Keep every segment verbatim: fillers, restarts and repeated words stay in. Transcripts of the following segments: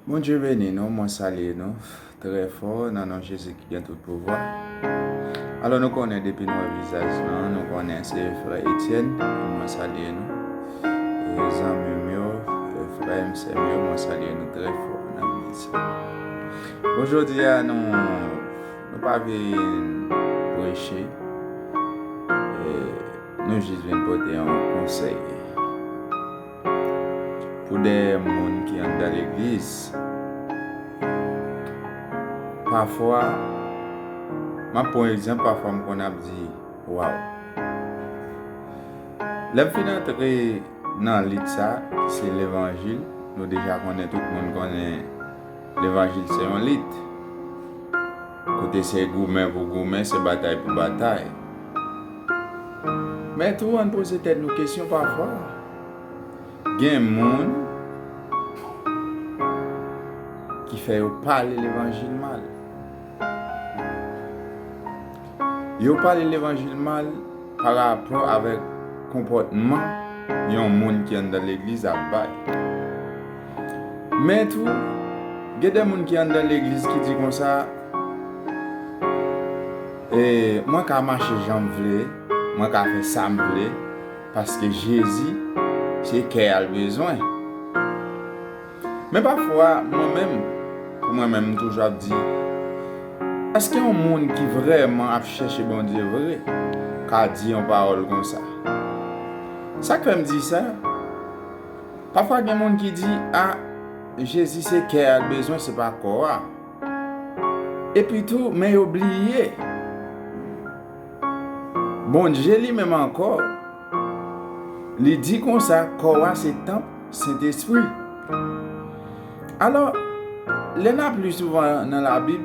Bondye beni nou, mwen salye nou trè fò nan non Jezi ki gen tout pouvwa. Alò, nou konnen depi nou wè vizaj lan, nou konnen se frè Etienne, mwen salye nou. E zanmi m yo, e frè m, sè m yo, mwen salye nou trè fò nan legliz sa. Bon, jodi a, nou, nou pa vin preche, e nou jis vin pote yon konsèy pou de moun ki anndan legliz. Pafwa, m ap pran yon egzanp, pafwa m konn ap di, waw. Lè m fin antre nan lit sa, ki se levanjil, nou deja konnen, tout moun konnen levanjil se yon lit. Kote se goumen pou goumen, se batay pou batay. Men tou, ann poze tèt nou kesyon pafwa. Gen moun ki fè yo pale levanjil mal. Yo pale levanjil mal pa rapò avèk konpòtman yon moun ki anndan legliz ap bay. Men tou, gen de moun ki anndan legliz ki di konsa, e, mwen ka mache jan m vle, mwen ka fè sa m vle, paske Jezi se kè a l bezwen. Men pafwa, mwen menm, pou mwen menm, m toujou ap di, èske yon moun ki vrèman ap chèche Bondye vre ka di yon pawòl konsa? Sa k fè m di sa? Pafwa gen moun ki di, a, Jezi se kè a l bezwen, se pa kò a. Epi tou, men yo bliye. Bondye li menm ankò, li di konsa, kò a se tanp Sentespri. Alò, lè n ap li souvan nan Labib,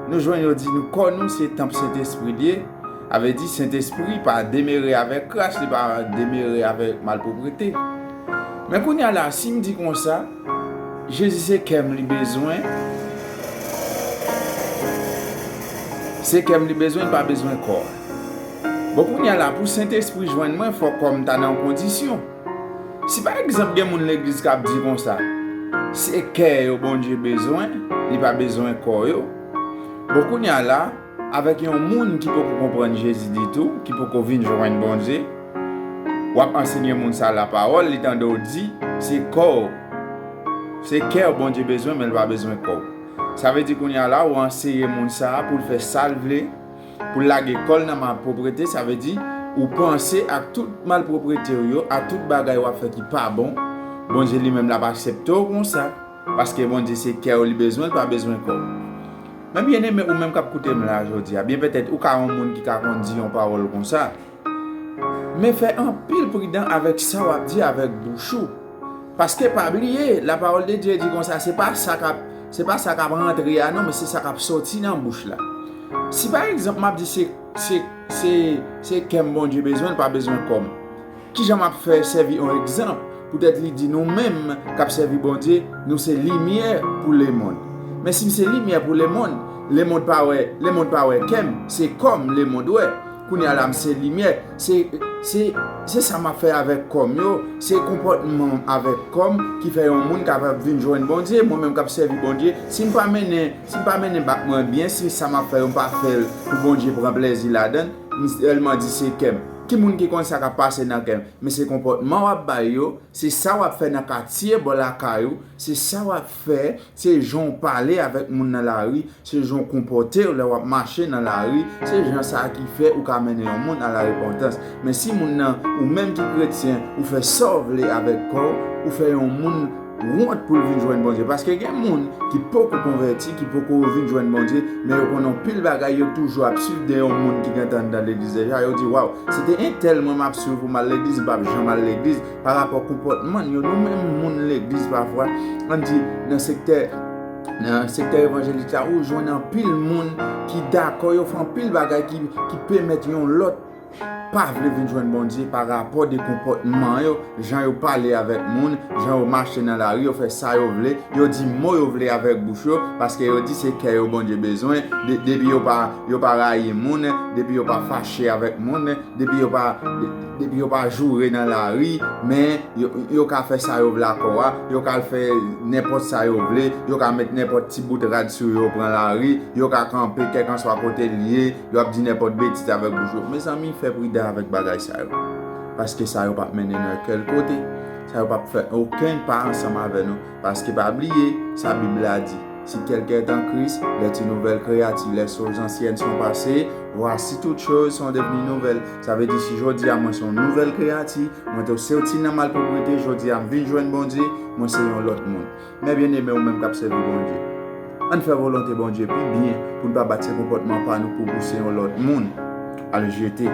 nou jwenn yo di nou kò nou se tanp Sentespri l ye. Sa vle di Sentespri pa demere avèk kras, li pa demere avèk malpwoprete. Men kounye a la, si m di konsa, Jezi se kè m li bezwen, se kè m li bezwen, li pa bezwen kò a. Bon, kounye a la, pou Sentespri jwenn mwen, fòk kò m ta nan yon kondisyon. Si pa egzanp gen moun legliz k ap di konsa, se kè yo Bondye bezwen, li pa bezwen kò yo. Bon, kounye a la, avèk yon moun ki poko konprann Jezi ditou, ki poko vin jwenn Bondye, w ap ansenye moun sa lapawòl, li tande w di, se kò w, se kè w Bondye bezwen, men l pa bezwen kò w. Sa vle di kounye a la, ou anseye moun sa a pou l fè sa l vle, pou l lage kò l nan malpwoprete, sa vle di, ou panse ak tout malpwoprete w yo, ak tout bagay w ap fè ki pa bon, Bondye li menm l ap aksepte w konsa, paske Bondye se kè w li bezwen, l pa bezwen kò w. Men byeneme, ou menm k ap koute m la jodi a, byen petèt ou ka yon moun ki ka konn di yon pawòl konsa, men fè anpil pridan avèk sa w ap di avèk bouch ou. Paske pa bliye, lapawòl de Dye di konsa, se pa sa k ap, se pa sa k ap rantre a non, men se sa k ap soti nan bouch la. Si pa egzanp, m ap di se, se, se, se kè m Bondye bezwen, l pa bezwen kò m. Kijan m ap fè sèvi yon egzanp? Poutèt li di nou menm k ap sèvi Bondye, nou se limyè pou lemonn. Men si m se limyè pou lemonn, lemonn pa wè, lemonn pa wè kè m, se kò m lemonn wè. Kounye a la, m se limyè. Se, se, se sa m ap fè avèk kò m yo, se konpòtman m avèk kò m ki fè yon moun kapab vin jwenn Bondye. Mwen menm k ap sèvi Bondye, si m pa mennen, si m pa mennen bak mwen byen, si sa m ap fè yo m pa fè l pou Bondye pran plèzi ladan l, m sèlman di se kè m. Ki moun ki konn sa k ap pase nan kè m? Men se konpòtman w ap bay yo, se sa w ap fè nan katye bò lakay ou, se sa w ap fè, se jan w pale avèk moun nan lari, se jan w konpòte w lè w ap mache nan lari, se jan sa a ki fè ou ka mennen yon moun a la repantans. Men si moun nan, ou menm ki kretyen, ou fè sa w vle avèk kò w, ou fè yon moun wont pou l vin jwenn Bondye. Paske gen moun ki poko konvèti, ki poko vin jwenn Bondye, men yo konn anpil bagay, yo toujou ap swiv de yon moun ki gentan anndan legliz deja, yo di, waw, se te entèl mwen m ap swiv pou m al legliz, m p ap janm al legliz, pa rapò konpòtman l yo. Nou menm moun legliz pafwa, ann di nan sektè, nan sektè evanjelik la, ou jwenn anpil moun ki dakò, yo fè anpil bagay ki, ki pèmèt yon lòt pa vle vin jwenn Bondye pa rapò de konpòtman yo, jan yo pale avèk moun, jan yo mache nan lari, yo fè sa yo vle, yo di mo yo vle avèk bouch yo, paske yo di se kè yo Bondye bezwen, de, depi yo pa, yo pa rayi moun, depi yo pa fache avèk moun, depi yo pa, de, depi yo pa joure nan lari, men yo, yo ka fè sa yo vle ak kò a, yo ka al fè nenpòt sa yo vle, yo ka met nenpòt ti bout rad sou yo, pran lari, yo ka kanpe kèlkanswa kote l ye, yo ap di nenpòt betiz avèk bouch yo. Mezanmi, fè pridan avèk bagay sa yo. Paske sa yo p ap mennen nou kèl kote. Sa yo p ap fè okenn pa ansanm avè nou. Paske pa bliye, sa Bib la di, si quelqu'un est en Christ, il est une nouvelle créature. Les choses anciennes sont passées, voici toutes choses sont devenues nouvelles. Sa vle di, si jodi a mwen se yon nouvèl kreyati, mwen te soti nan malpwoprete, jodi a m vin jwenn Bondye, mwen se yon lòt moun. Men byeneme, ou menm k ap sèvi Bondye, ann fè volonte Bondye pi byen pou n pa bat se konpòtman pa nou pou pouse yon lòt moun al jete.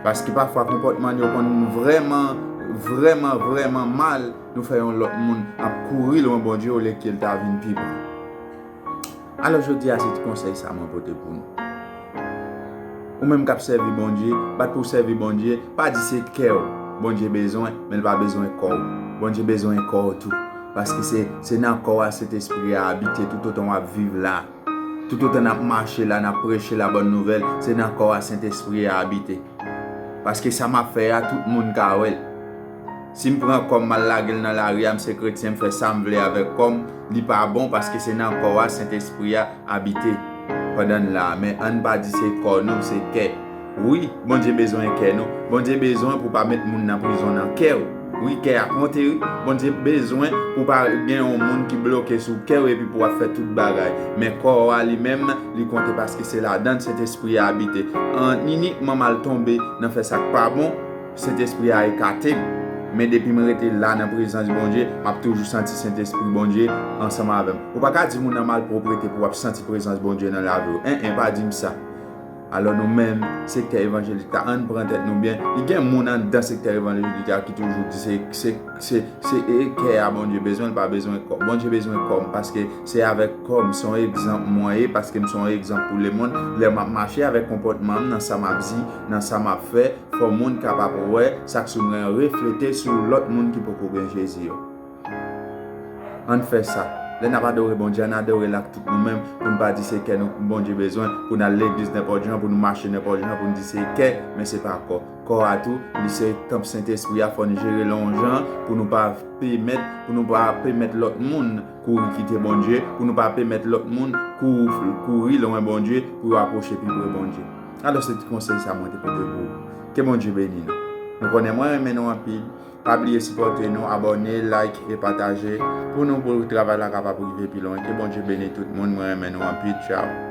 Paske pafwa konpòtman yo konn vrèman, vrèman, vrèman mal, nou fè yon lòt moun ap kouri lwen Bondye olye ke l ta vin pi pre. Alò jodi a se ti konsèy sa mwen pote pou nou. Ou menm k ap sèvi Bondye, bat pou w sèvi Bondye, pa di se kè w Bondye bezwen, men l pa bezwen kò w. Bondye bezwen kò w tou. Paske se, se nan kò a Sentespri a abite toutotan w ap viv la. Toutotan n ap mache la, n ap preche la bòn nouvèl, se nan kò a Sentespri a abite. Paske sa m ap fè a, tout moun ka wè l. Si m pran kò m, m al lage l nan lari a, m se kretyen, m fè sa m vle avèk kò m, li pa bon paske se nan kò a Sentespri a abite pandan n la a. Men ann pa di se kò nou, se kè. Wi, Bondye bezwen kè nou. Bondye bezwen pou pa met moun nan prizon nan kè w. Wi, kè a konte, wi. Bondye bezwen pou pa gen yon moun ki bloke sou kè w epi pou w ap fè tout bagay. Men kò a li menm, li konte paske se ladan l Sentespri a abite. An inikman m al tonbe nan fè sa k pa bon, Sentespri a ekate m. Men depi m rete la nan prezans Bondye, m ap toujou santi Sentespri Bondye ansanm avè m. Ou pa ka di moun nan malpwoprete pou w ap santi prezans Bondye nan lavi w. En, en, pa di m sa. Alò nou menm, sektè evanjelik la, ann pran tèt nou byen. Li gen moun anndan sektè evanjelik la ki toujou di se, se, se, se e kè a Bondye bezwen, l pa bezwen kò. Bondye bezwen kò m, paske se avèk kò m, se yon egzanp mwen ye, paske m se yon egzanp pou lemonn. Lè m ap mache avèk konpòtman m, nan sa m ap di, nan sa m ap fè, fò moun kapab wè sa k sou mwen an reflete sou lòt moun ki poko gen Jezi yo. Ann fè sa. Lè n ap adore Bondye, ann adore l ak tout nou menm, pou n pa di se kè nou Bondye bezwen, pou n al legliz nenpòt jan, pou nou mache nenpòt jan, pou n di se kè, men se pa kò. Kò a tou, li se tanp Sentespri a, fò n jere l yon jan, pou nou pa pèmèt, pou nou pa pèmèt lòt moun kouri kite Bondye, pou nou pa pèmèt lòt moun kou-, kouri lwen Bondye, pou yo apwoche pi pre Bondye. Alò, se ti konsèy sa mwen te pote pou ou. Ke Bondye beni nou. Nou konnen mwen renmen nou anpil. Pa bliye sipòte nou, abòne, like e pataje pou nou, pou travay la kapab rive pi lwen. Ke Bondye beni tout moun. Mwen renmen nou anpil. Tchao.